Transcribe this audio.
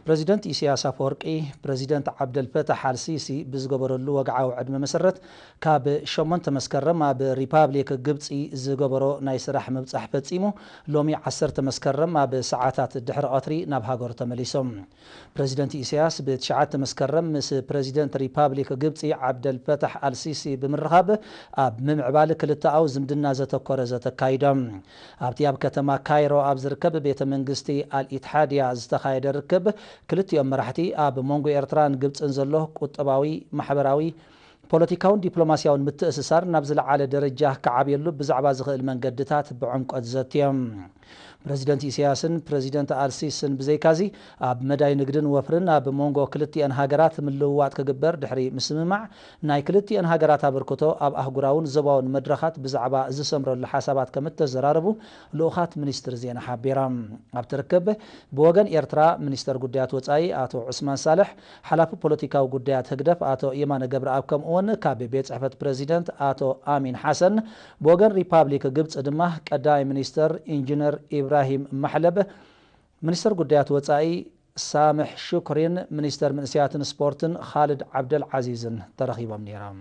ፕረዚደንት ኢሳያስ ኣፈወርቂ፣ ፕረዚደንት ዓብደልፈታሕ ኣልሲሲ ብዝገበረሉ ወግዓዊ ዕድመ መሰረት፣ ካብ ሸሞንተ መስከረም ኣብ ሪፓብሊክ ግብጺ ዝገበሮ ናይ ስራሕ ምብጻሕ ፈጺሙ፣ ሎሚ ዓሰርተ መስከረም ኣብ ሰዓታት ድሕሪ ቀትሪ ናብ ሃገሩ ተመሊሶም። ፕረዚደንት ኢሳያስ ብትሽዓተ መስከረም ምስ ፕረዚደንት ሪፓብሊክ ግብጺ ዓብደልፈታሕ ኣልሲሲ ብምርኻብ፣ ኣብ ምምዕባል ክልተኣዊ ዝምድና ዘተኮረ ዘተ ኣካይዶም። ኣብቲ ኣብ ከተማ ካይሮ ኣብ ዝርከብ ቤተ መንግስቲ ኣልኢትሓድያ ዝተኻየደ ርክብ፣ ክልቲኦም መራሕቲ ኣብ መንጎ ኤርትራን ግብጽን ዘሎ ቁጠባዊ፣ ማሕበራዊ፣ ፖለቲካውን ዲፕሎማስያውን ምትእስሳር ናብ ዝለዓለ ደረጃ ክዓብየሉ ብዛዕባ ዝኽእል መንገድታት ብዕምቆት ዘትዮም። ፕረዚደንት ኢሳያስን ፕረዚደንት ኣልሲስን ብዘይካዚ፣ ኣብ መዳይ ንግድን ወፍርን ኣብ መንጎ ክልቲኣን ሃገራት ምልውዋጥ ክግበር ድሕሪ ምስምማዕ፣ ናይ ክልቲኣን ሃገራት ኣበርክቶ ኣብ ኣህጉራውን ዞባውን መድረኻት ብዛዕባ ዝሰምረሉ ሓሳባት ከም እተዘራረቡ ልኡኻት ሚኒስትሪ ዜና ሓቢሮም። ኣብቲ ርክብ፣ ብወገን ኤርትራ ሚኒስተር ጉዳያት ወጻኢ ኣቶ ዑስማን ሳልሕ፣ ሓላፊ ፖለቲካዊ ጉዳያት ህግደፍ ኣቶ የማነ ገብረኣብ፣ ከምኡውን ካብ ቤት ጽሕፈት ፕረዚደንት ኣቶ ኣሚን ሓሰን፣ ብወገን ሪፓብሊክ ግብጺ ድማ ቀዳማይ ሚኒስተር ኢንጂነር ኢብራሂም ማሕለብ፣ ሚኒስተር ጉዳያት ወጻኢ ሳምሕ ሹክሪን ሚኒስተር መንእሰያትን ስፖርትን ኻልድ ዓብደል ዓዚዝን ተረኺቦም ነይሮም።